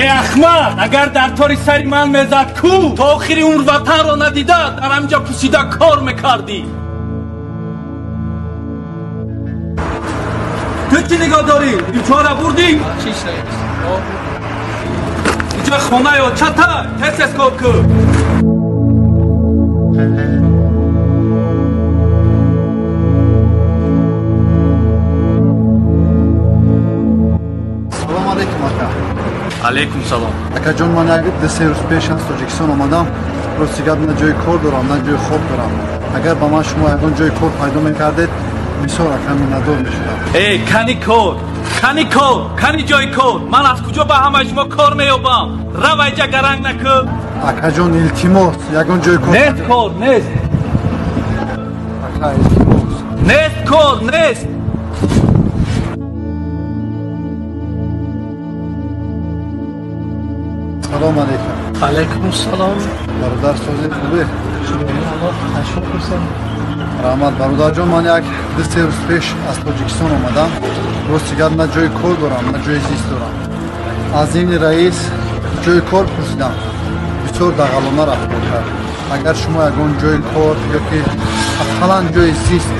Э ахмақ, агар дар тори сари ман мезад ку, то охири умр ватанро надида, дар ҳаминҷа пусида кор мекардӣ. Ту чӣ нигоҳ дорӣ? Нимчора бурдӣ? Чиш раис. Инҷа хонаё чата, тез тез кор кун. Салом алейкум, ака. Алейкум салом. Акаҷон, ман як ду-се рӯз пеш аз Тоҷикистон омадам. Рости гап, на ҷои кор дорам, на ҷои хоб дорам. Агар ба ман шумо ягон ҷои кор пайдо мекардед, бисёр ака миннатдор мешудам. Эй, кани кор, кани кор, кани ҷои кор. Ман аз куҷо ба ҳамаи шумо кор меёбам? Рав айҷа, гаранг накун. Акаҷон, илтимос, ягон ҷои кор. Нест кор, нест. Ака, илтимос. Нест кор, нест. Салом алейкум. Алейкум салом. Бародар, сози хубе? Аллоҳ шукр. Раҳмат, бародарҷон, ман як ду-се рӯз пеш аз Тоҷикистон омадам. Рости гап, на ҷои кор дорам, на ҷои зист дорам. Аз ин раис ҷои кор пурсидам, бисёр дағалона рафтор кард. Агар шумо ягон ҷои кор ё ки ақаллан ҷои зист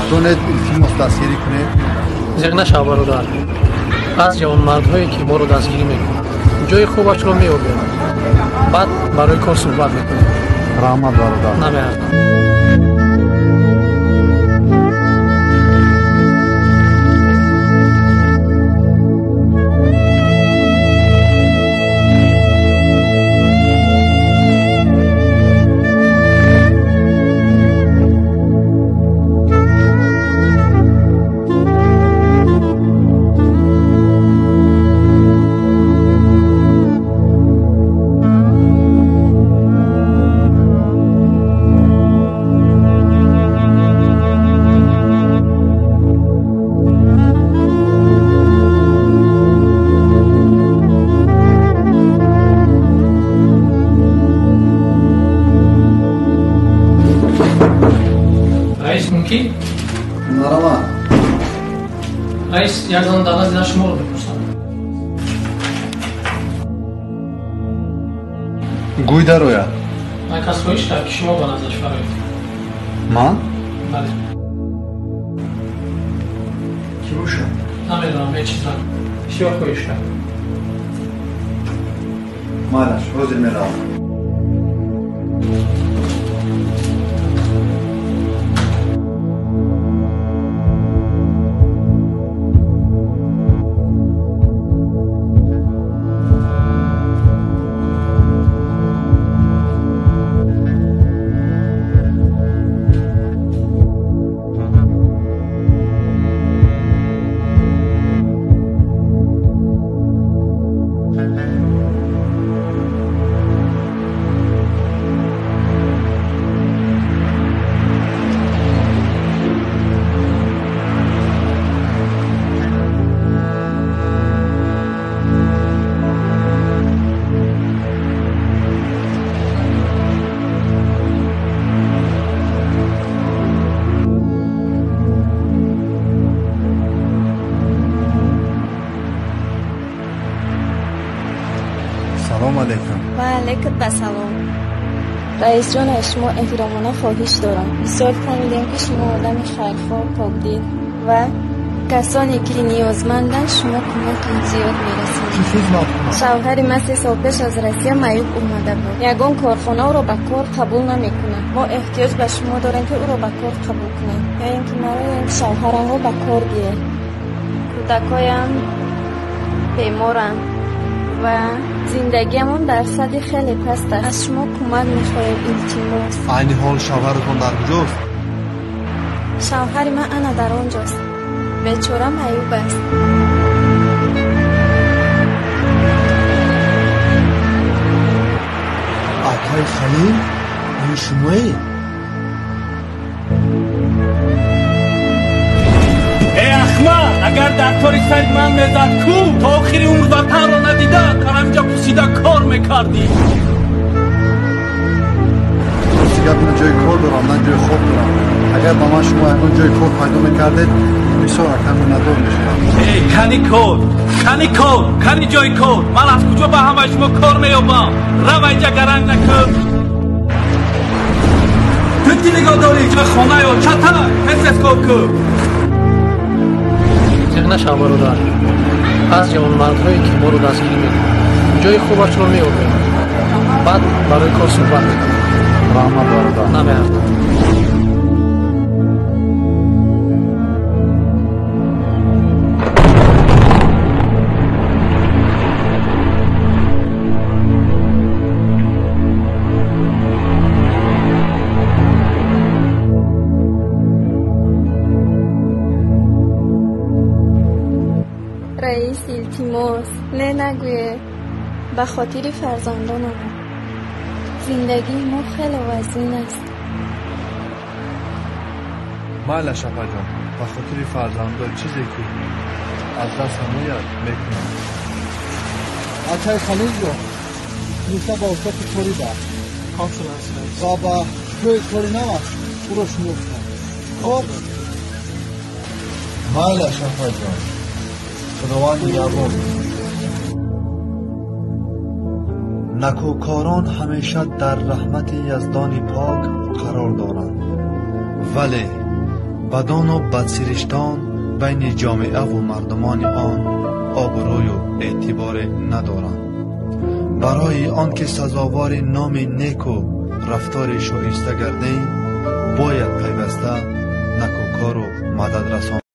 донед, илтимос, дастгирӣ кунед. Зиқ нашав, бародар. Аз ҷавонмардҳое ки моро дастгирӣ мекунанд, ҷои хубашро меёбем, баъд барои кор суҳбат мекунем. Раҳмат, бародар. Намеарзам. Раис, мумкин? Марама. Раис, як зан дар назди шуморо мепурсанд. Гӯй дарояд. Ман кас хоҳиш кард, ки шумо ба наздаш фароед. Ман? Бале. Кӣ бошад? Намедонам, ҳеҷ чиз нагуфт. Бисёр хоҳиш кард. Майлаш, ҳозир меравам. Салом алейкум. Ва алейкум ассалом. Раисҷон, аз шумо эҳтиромона хоҳиш дорам. Бисёр фаҳмидем, ки шумо одами хайрхоҳ, покдил ва касоне ки ниёзманданд, шумо кӯмаки зиёд мерасонед. Чӣ хизмат кунам? Шавҳари ман 3 сол пеш аз Россия маъюб омада буд. Ягон корхона ӯро ба кор қабул намекунад. Мо эҳтиёҷ ба шумо дорем, ки ӯро ба кор қабул кунед, ё ин ки маро, ё ин ки шавҳарамро ба кор гиред. Кӯдакҳоям беморанд ва зиндагиамон дар сатҳи хеле паст аст. Аз шумо кӯмак мехоҳем, илтимос. Айни ҳол шавҳаратон дар куҷост? Шавҳари ман ана дар он ҷост. Бечора маъюб аст. Акаи Халил, ин шумоед? Эй ахмақ, агар дар тори сари ман мезад ку, то охири умр ватанро надида, дар ҳаминҷа пусида кор мекардӣ. Рости гап, на ҷои кор дорам, на ҷои хоб дорам. Агар ба ман шумо ягон ҷои кор пайдо мекардед, бисёр ака миннатдор мешудам. Эй, кани кор, Кани кор, кани ҷои кор. Ман аз куҷо ба ҳамаи шумо кор меёбам? Рав инҷа, гаранг накун. Ту чӣ нигоҳ дорӣ? Ҷои хонаё чата, тез кор кун. Зиқ нашав, бародар. Аз ҷавонмардҳое, ки моро дастгирӣ мекунанд, ҷои хубашро меёбем, баъд барои кор суҳбат мекунем. Раҳмат, бародар. Намеарзад. Раис, илтимос, не нагӯе. Ба хотири фарзандонам. Зиндагии мо хеле вазин аст. Майлаш, апаҷон, ба хотири фарзандо чизе ки аз дастам ояд, мекунам. Акай Халилро фириста ба утоқи кори бар Хоб шудааст, раис. Ва ба ҷои кори наваш ӯро шинос кун. Хоб, майлаш, апаҷон, худованд нигаҳбон. Накӯкорон ҳамеша дар раҳмати Яздони пок қарор доранд, вале бадону бадсириштон байни ҷомеаву мардумони он обрӯю эътиборе надоранд. Барои он ки сазовори номи неку рафтори шоиста гардем, бояд пайваста накӯкору мададрасонро